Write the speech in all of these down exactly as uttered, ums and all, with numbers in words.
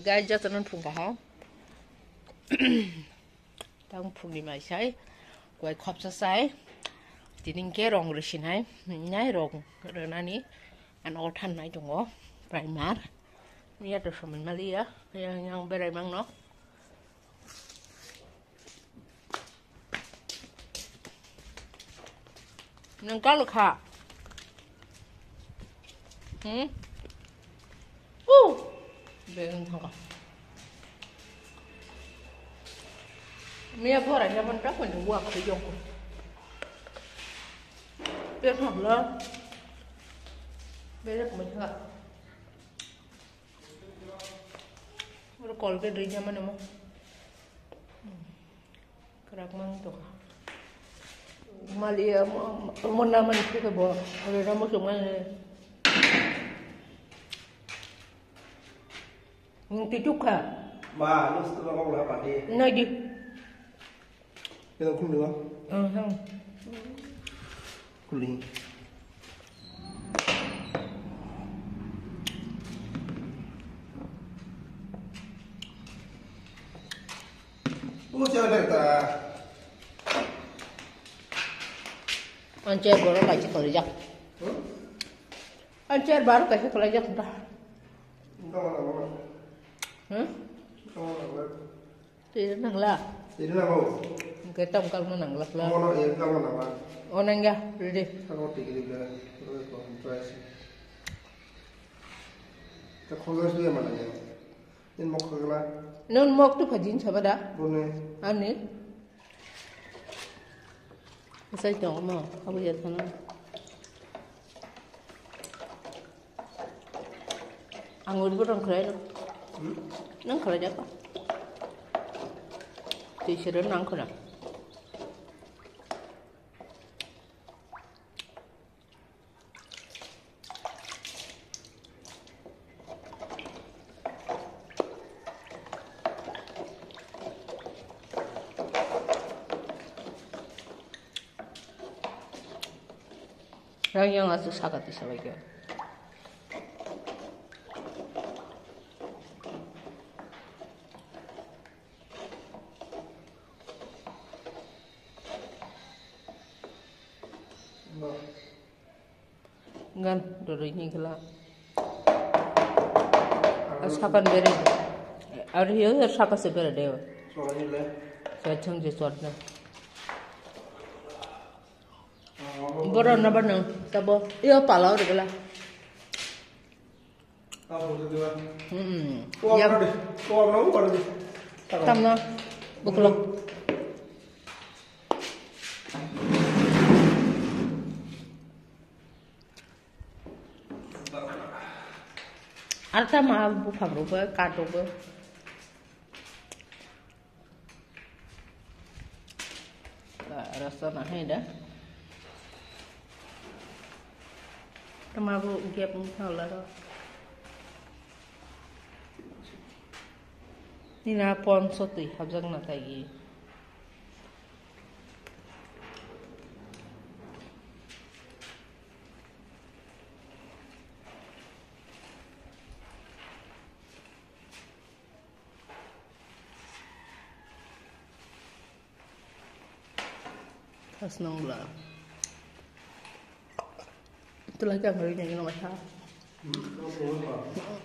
Guys, jotono phung kaha. Tang phungni mai sai, kuai khopsa sai. Tini ke rong rwsinai, nai rong rwnani, ano than nai tongo, primer. Miya to somoi maliya, yang, yang berai mangno. Nang kalo kha. Hmm? Uh. Beng thangka. Miya bora ya man ka ko ni wa ko yong ko. Pe thang la. Be le ko ma thang. Oro Colgate ri ya man mo. Kwrak mang tongkha. Maliya mo, mo na man khe bo. Ore na mo sung man. Nung ti tuk kha. Ba, nung sung na kok la pati. Nai di. Kaya kum dua. Ah, ha. Kuli. Anche boro kaisa kwlaijak. Anche boro kaisa kwlaijak da. Hmm? Twi nangla. Twi nango. Hwnkhe tamo kalma nangla kla. Mono e kalma nangla. O nangya, ready. Sabo twi gili bela. Roi ko, twi si. Ta khogla suya mana ya. Nin mok khogla. Nun mok tu phajin saba da? Bune. Ani. Sai tong mo, abu ya thana. Ang uri borong khwlai rw. Hmm? Nang khwlai jak. Twi sero nang khwlai. Yang yang aswk saka tisa bai khe. Gan doroi ni gela. Sakan bere. Ar hiyo hiyo saka se bere de. Sachang je chot na. Boro na bana tabo. Iyo pala ore gela. Hmm. Tamna. Buklo. Arta ma buphang rokbo, kat rokbo. Rasa na hai da. Tama bo gap wng thang laro. Nina ponso twi habjak na tagi. Khasnong bwla. Tulai khe ang rwi nai gino ma sa.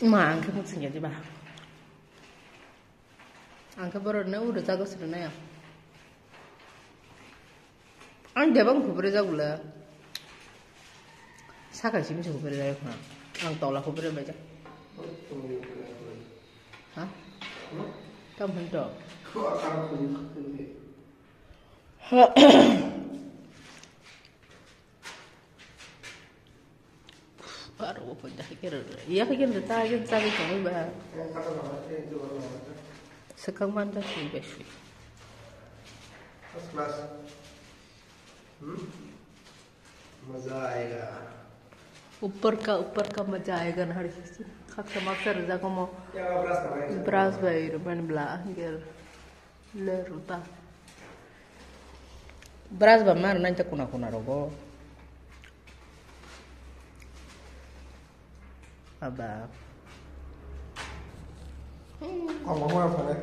Ma ang khe muchung ya diba. Ang khe borok no uro jago siro nai. Ang debang khubure jagula. Saka simi se khubure jagula. Ang tola khubure baja. Ha? Tam hento. Aro bo pon jahai khe rw. Iya khe khe rw ta khe chagwi tongwi ba. Swkang man da swi bai swi. First class. Hmm? Maza aayega. Upar ka, upar ka maza aayega na hari. Khaksa maksa rwjak omo. Ya, brush ta bai. Brush bai rw mani bla angel. Le ruta. Brush ba mar nai ta kuna kuna rogo. Aba. Kok mau apa nih?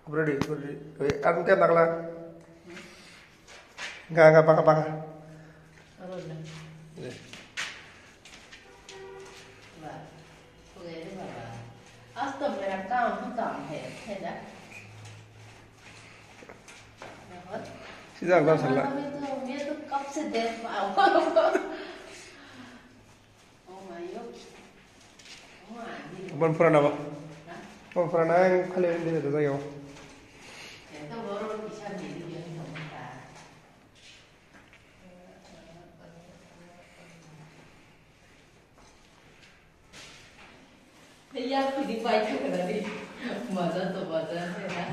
Ready, ready. Wait, aku kan nakla. Enggak, enggak, pakai, pakai. Sida agdar sala. Bon purana ba. Bon purana yang kali ini dia saja.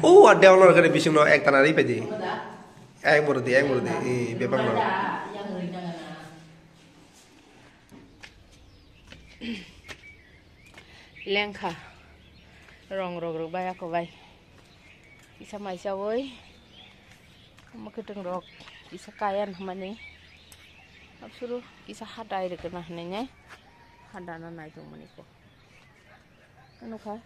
O ade ono kene bising no ek tana ri pedi. Ek boro di, ek boro di. Eh, bebak no. Lengkha. Rong rok rok bai ako bai. Kisa maisa oi. Omo kiting rok kisa kaya na mani. Absuru kisa hada iri kena hwnwi ne. Hada na nai tong mani ko. Ano kha.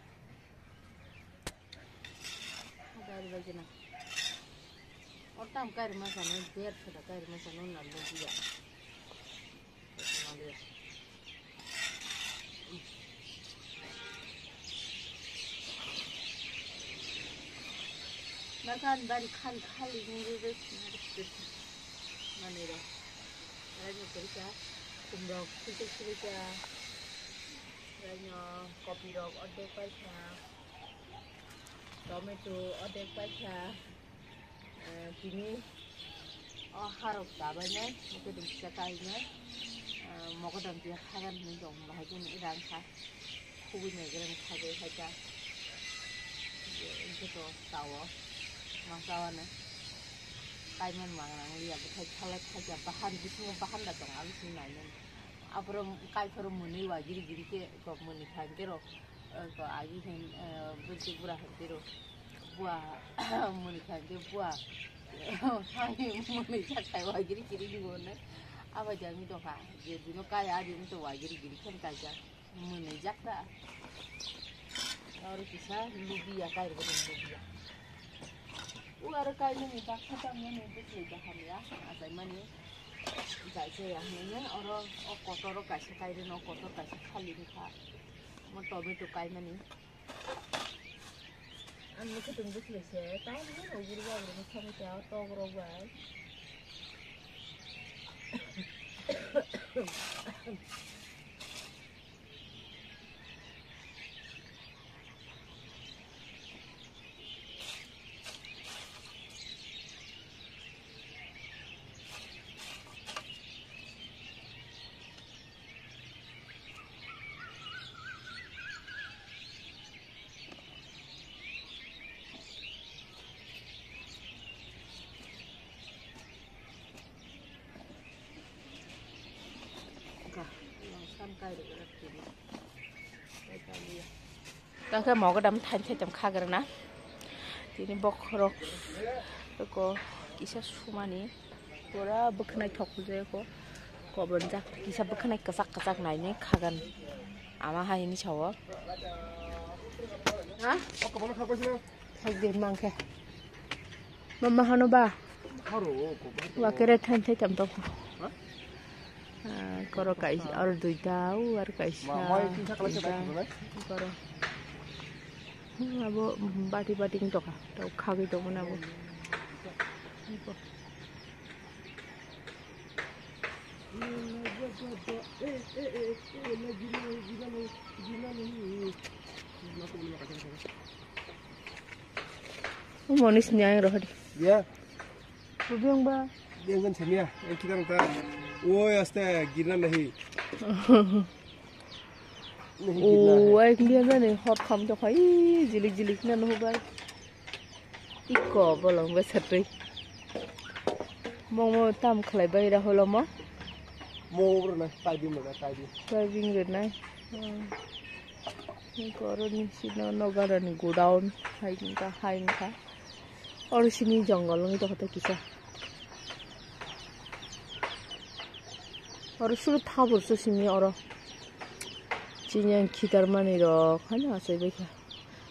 Hada iri bai kena. Ortam kairi masa no, der sada kairi masa no na lugia. Narkhan bari khali khali nungwi rw sina rw sina manwi rw. Raino kwrwikha, khumrok khultwi khulika, raino kopirok ordek paikha, tomato ordek paikha. Eh, tini o harok chabainai, mokhe tong kisa kainai, eh, mogodam tiya khagan hinwi tong, bahai khe rang kha, khubui naigrani khagai hai ta. Hwnkhe to chao, ma chawane. Kaiman mangrang liya, bwthai thalai khaikha, bahan bisingo bahan da tong, abo sini nainani. Aphuru kaiphuru mwnwi wa giri giri khe kok mwnwi kha, hwnkhe rok, eh, ko agi hin, eh, bwswk bura hwnkhe rok. Bua mwnwi kha hwnkhe bua. Hani mwnwi sak khai wagiri kiri hingo hwnwi. Abai jani dokha. Je dino kaya adino to wagiri giri khen kaijak. Mwnwi jak ta. Aro kisa lubiya kairok lubiya. U aro kainani baksa tangmani bwswk kaham ya. Achaimani jaisa ya hwnwi oro o kotor o kaisa kairino kotor kaisa khali wngkha. Mo tomato kaimani. Ang mokhe tong bwsle se, tamo no guru babu rok thangwi ta tok rok bai. Tangkhe mogodam thain thaitam khagrana. Tini bokhorok ko kisa sumani pura bwkhwnai thok jai ko kobon jak kisa bwkhwnai kwchak kwchak nainai khagan ama hai hini sawo. Ha? Thok de mangkhe. Mama hano ba? Wakere than thai tam tok. Ah, koro kaisa, aro duita, u aro kaisa. Koro. Hmm, abo bati bati wng tongkha. Tau khagwi tongmani abo. Monis ni ayang rohadi. Ya. Rubiyang ba. Yang kan samia. Eh, kita nang ta. Oi, aste girna nahi. Nahi girna hai. Oi, kiliya na ni hot kham to khai. Jilik jilik na no ba. Iko bolong ba satri. Momo tam khlai bai ra holo mo. Mo bro na, tai bim na, tai bim. Tai bim na. Hmm. Iko oro ni sino nogarani godown hai wngkha, hai wngkha. Oro sini jongol wngwi tongkha tei kisa. Oro suru thabur se simi oro. Chini ang khitar mani rok haino achai bai kha.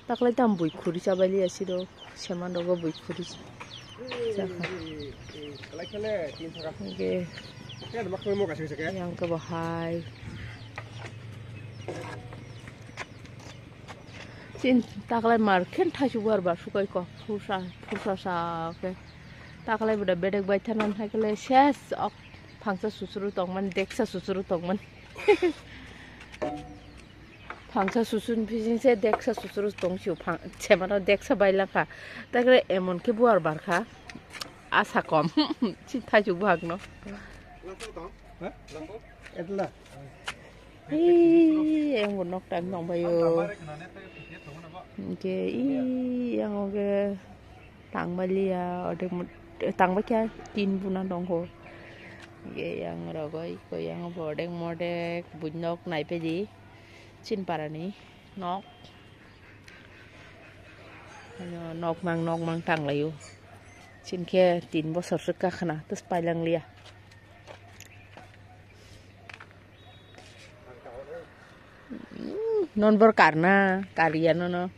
Taklai tam bui khuri chabai liya siro. Seman rogo bui khuri chakha. Hingke yang ke bahai. Chin taklai mar khen thaisu bar bar sukai ko. Phusa, phusa sa ke. Taklai bwda bedek bai thanan hai kele ses ok phangsa susuru tongman, deksa susuru tongman. Phangsa susun bising se deksa susuru tong sio phang, semano deksa bai langkha. Takre emon ke buar barkha. Asa kom. Chin thaisu buhak no. Etla. Hei, yang bo nok tang tong bayo. Oke, i, yang oke. Tangbalia, odek mo-, tangbaikha tin buna tongkho. Ge yang rogoi, ko yang bo odek modek, buj nok naipe di. Chin parani nok. Ano nok mang, nok mang tanglaio. Chin khe tin bosor se kakhna, tus pailang lia. Non bor karna, kariya nono.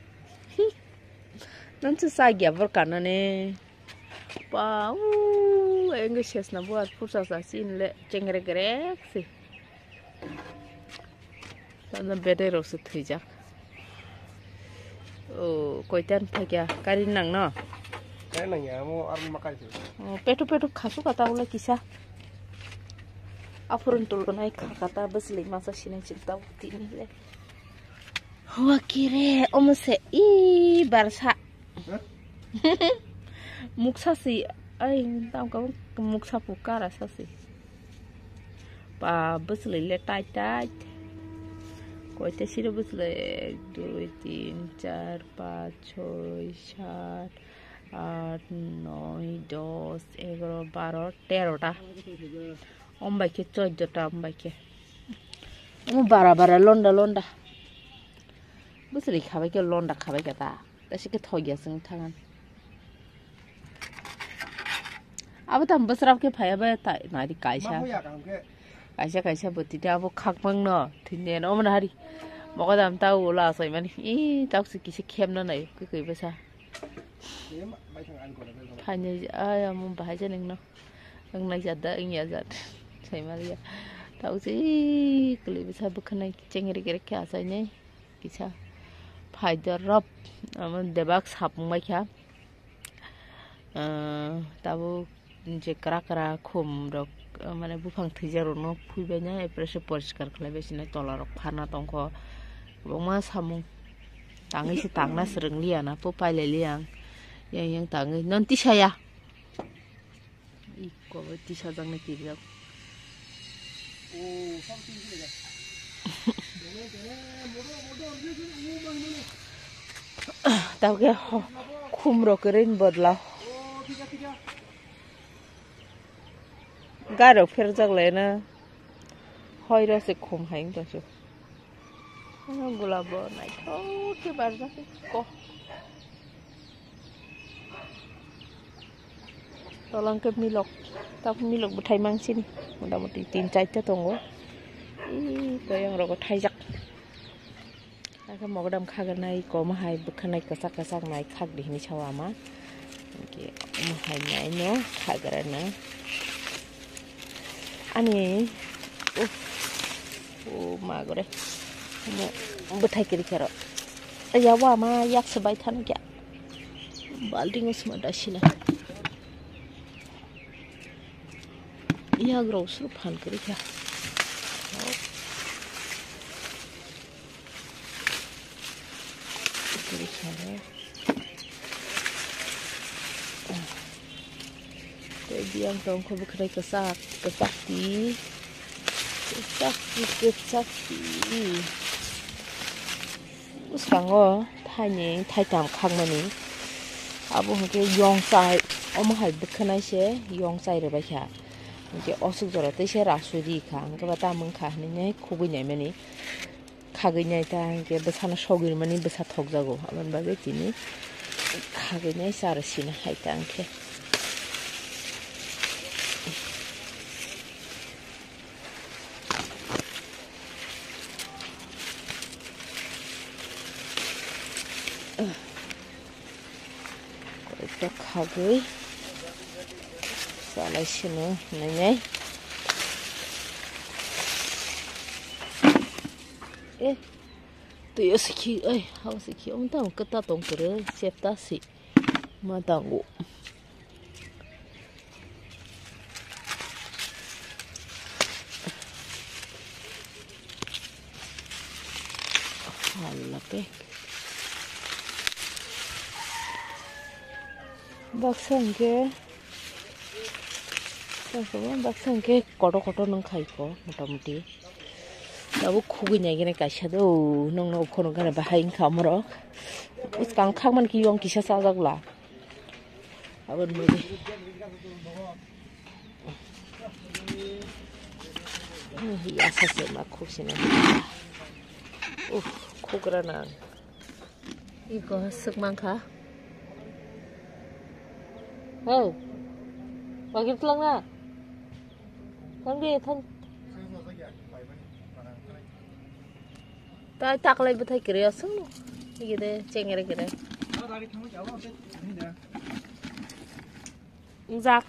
Non se sagya bor karna ne. Pa, u, engge sesna bo ar pursa sa sin le, chengre grek se. Tanda bedai rok se thwijak. O, koitan phakya, kari nang no? Kari nang ya, amo arma kari se. O, petu petu khasu kata ule kisa. Aphurun tulganai kha kata bwsli masa sinai chintau tini le. Hua kire, omo se i barsa. Muksa si, ai, tam ka muksa pu kara sa si. Pa bwsli le tai tai. Koita siro bwsli ek, dui, tin, char, panch, choi, sat, at, noi, dos, egaro, baro, tero ta. Ombai khe choddo ta ombai khe. Omo bara bara londa londa. Bwswrwi khabai khe londa khabai khe ta. Kaisa khe thokya chwng thangan. Abo tamo bwswrap khe phaiya bai ta nari kaisa. Kaisa kaisa bwtwi ta abo khakmang no thwinai no omo hari. Mogodam ta ulo achaimani. Ee, taksi kisa khemna nai kwkwi bwsa. Phainai, ai, amo bahai je ningno. Wngnai jat da, wngya jat. Saimaliya. Taksi kwlwi bwsa bwkhanai chengri gere khe achainai. Kisa phaidar rop, amo debak sapung bai kha. Ah, tabuk je kra kra khum rok, ah, mane buphang thwijak rok no phui bai nai, apre se poriskar khlai bai sinai tola rok pharna tongkho. Kwbangma samung tangwi se tangna swrwng liya na, po pailai liya ang. Yang yang tangwi non tisaya. Iko bai tisajaknai kirijak. Tabukhe ho-, khumrok kwrwini bodla. Gari rok pherjak laina. Hoi rw se khum hai wng tong se. Ano gulab bo naithok khe barjak khe ko. Tolang khe milok, tak milok bwthai mang sini. Mota moti tin charta tongo. Ih, toyang rogo thaijak. Akhe mogodam khaganai, komo hai bwkhanai kwchak kwchak nai khak di hinwi sao ama. Hwnkhe omo hai nai no khagrana. Ani, uh, uh, magore. Omo bwthai kwrwi khe rw. Yago ama yak swbai thani khe. Balting o swma da sina. Yak rw suru phan kwrwi kha. Tei biyang tongkho bwkhwnai kwchak, kwchak ti, kwchak ti, kwchak ti. Bwskango thaini, thaitham khakmani. Abo hwnkhe yongchai, omo hai bwkhwnai se yongchai rwbaikha. Hwnkhe oswk jora tei se rasui rikha, hwnkhe ba tamo wngkha hinwi khugui naimani. Khagwi nai ta hwnkhe bwsano sogwi rwmani bwsa thokjago, aboni bagwi tini khagwi nai cha rw sina hai ta hwnkhe. Koita khagwi chalai sino hinwi. Eh, twi o sikhi, ai, hao sikhi, om tang kata tong kere, chepta si, ma tango. Hala ke. Baksa hwnkhe, baksa hwnkhe kotor kotor nung khai kho, mota moti. Tabuk khugui nai gini kaisa do, nung no phunuk gana bahai wngkha omorok. Bwskang khakmani khe yong kisa chajak la. Aboni bagwi. Yasa se ma khuk sina. Uff, khuk rana. Iko swk mankha. Hey, bagir tlang na. Thang di, thang. Tai taklai bwthai kwrwi aswk no. Igede chengere gede. Wngjak.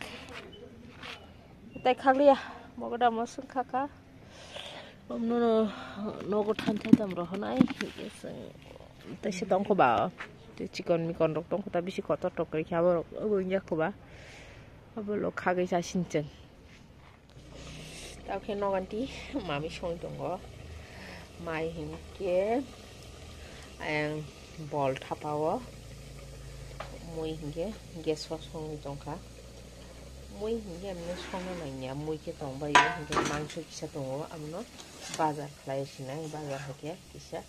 Tai khakliya. Mogodam aswk khakha. Omno no nogo than thai tam rohonai. Igede chwng. Taisa tongkho ba. Tei chikon mikon rok tongkho ta bisi kotor tok kwrwi khe abo rok. Obo wngya kho ba. Obo lo khagwi chasin chwng. Tao khe noganti mami songwi tongo. Mai hinkhe ayang bol thapao. Mui hinkhe gas o songwi tongkha. Mui hinkhe amno songna nangya. Mui khe tongbaio hinkhe mangso kisa tongo. Amno bazar khlai sinai bazar haikhe kisa.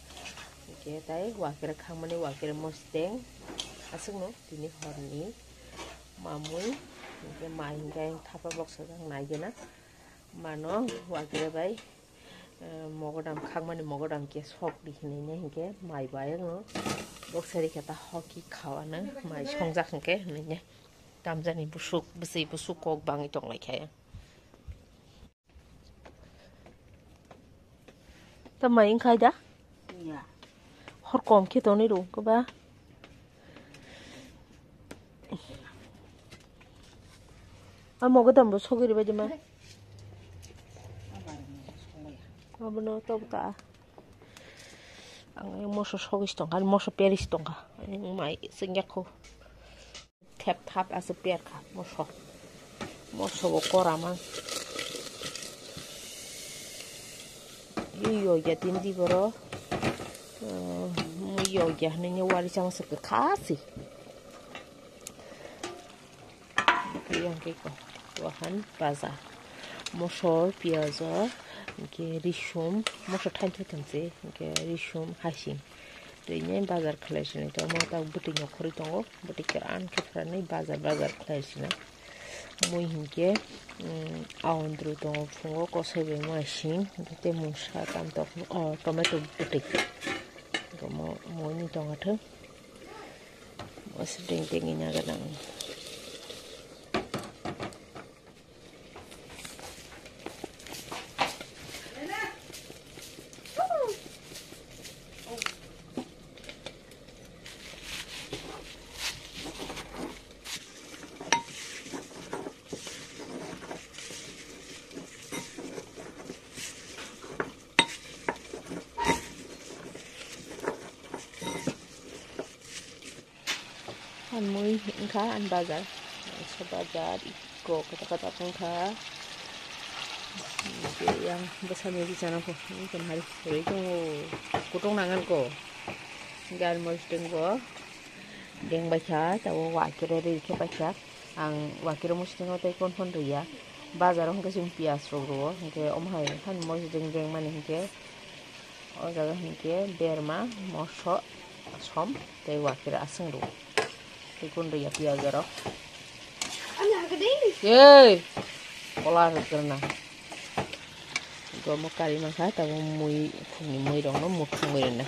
Hinkhe tai wakere khangmani wakere mosteng. Aswkno tini horni. Mamui, hinkhe mai hinkhe ayang thapa boksajak naigena. Mano wakire bai, eh, mogodam khakmani mogodam khe sok di hinwi ne hinkhe mai bai ayang no. Boksari khe ta hoki khawana mai songjak hinkhe hinwi ne. Tamjani busuk, bwswi busuk kok bangwi tonglai khe. Tamai wngkhai da? Ya. Hor kom khe tonwi rw kwba. Amo godam bo sogwi rwbaidi ma. Abono tobka. Ang moso sogwi tongkha, moso peris tongkha. Ang mai sengya kho. Thep thap aswk perkha moso. Moso bo kora mang. Yogya tindi boro. Yogya hinwi wari chama se kwkha se. Yang ke ko. Wahan baza. Moso, piyajo, hingke risum, moso thain thaitham se, hingke risum, hasing. Twi nai bazar khlai sinai tongo, ta bwtwi nokhorwi tongo, bwtwi kwran khe phwranwi bazar bazar khlai sinai. Mui hinkhe, mm, aondru tongo phungo, kosoi bai ma sing, tei mungsa tam tok, o tomato bwtwi. Mo-, mui ni tongo thwng. Mosodeng tengwi naga nang. Ang mui wngkha ang bazar, sa bazar iko kata kata wngkha. Yang bwsani richana ko wngkha hari rwi tongo, kutung nangan ko. Gal morichwng bo deng baikha, tabo wakire rikhe baikha. Ang wakire morichwng tei kon phon riya. Bazar o hwnkhe chwng piyaj rok rwo, hwnkhe omo hai han morichwng deng mani hwnkhe o jaga hwnkhe berma, moso, som tei wakire aswng rwo. Tei kon riya piyaj rok. Ei, kola rwkhe na. Gomo kari mankha, tabo mui, phungni mui rokno muthungwi rwna.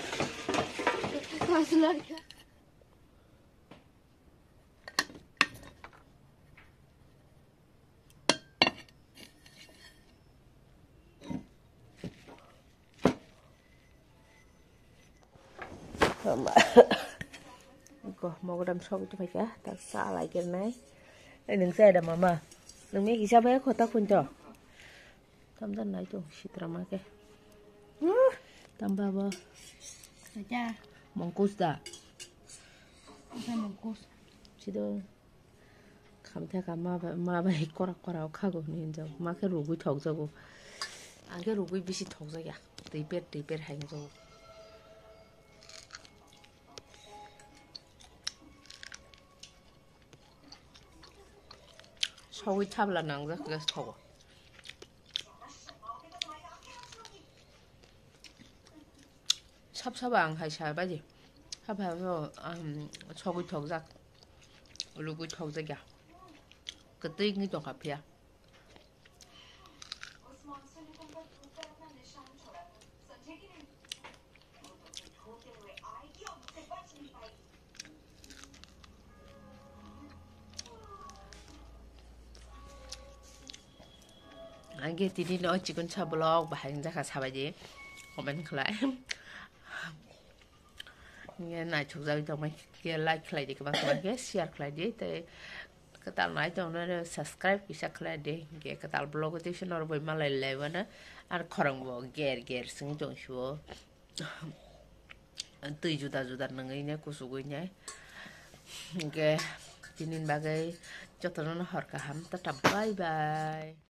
Bo mogodam sogwi tongphaikha, tak cha lai kernai. Ei, nwng chai da mama? Nwng me kisa bai khota khunto. Tamjak nai tong sitra ma khe. Huh? Tamba bo. Kacha. Mongkus da. Kacha mongkus. Sido. Khamtha kha ma bai, ma bai korak korak khago hinwi hinjak. Ma khe rugwi thokjago. Ang khe rugwi bisi thokjakya. Twi per, twi per hai wngjago. Sogwi thabla nangjak gas thogo. Sab sabo ang hai sa baji. Hab hab ang sogwi thokjak. Lugwi thokjak ya. Kwtwi wngwi tongkha phiya. Ang khe tini no chikon sa vlog bahai wngjakha sabaidi comment khlai. Nge naithokjagwi tongmai khe like khlai di, kwbang kwbang khe share khlai di, tei kwtal nai tongno subscribe kisa khlai di. Hingke kwtal vlog tei se norok bai malai lai mano, ar khorang bo ger ger sing tong sio. Twi juda juda nangwi ne kuchugwi ne. Hingke tini bagwi jotono hor kaham, tata bye bye.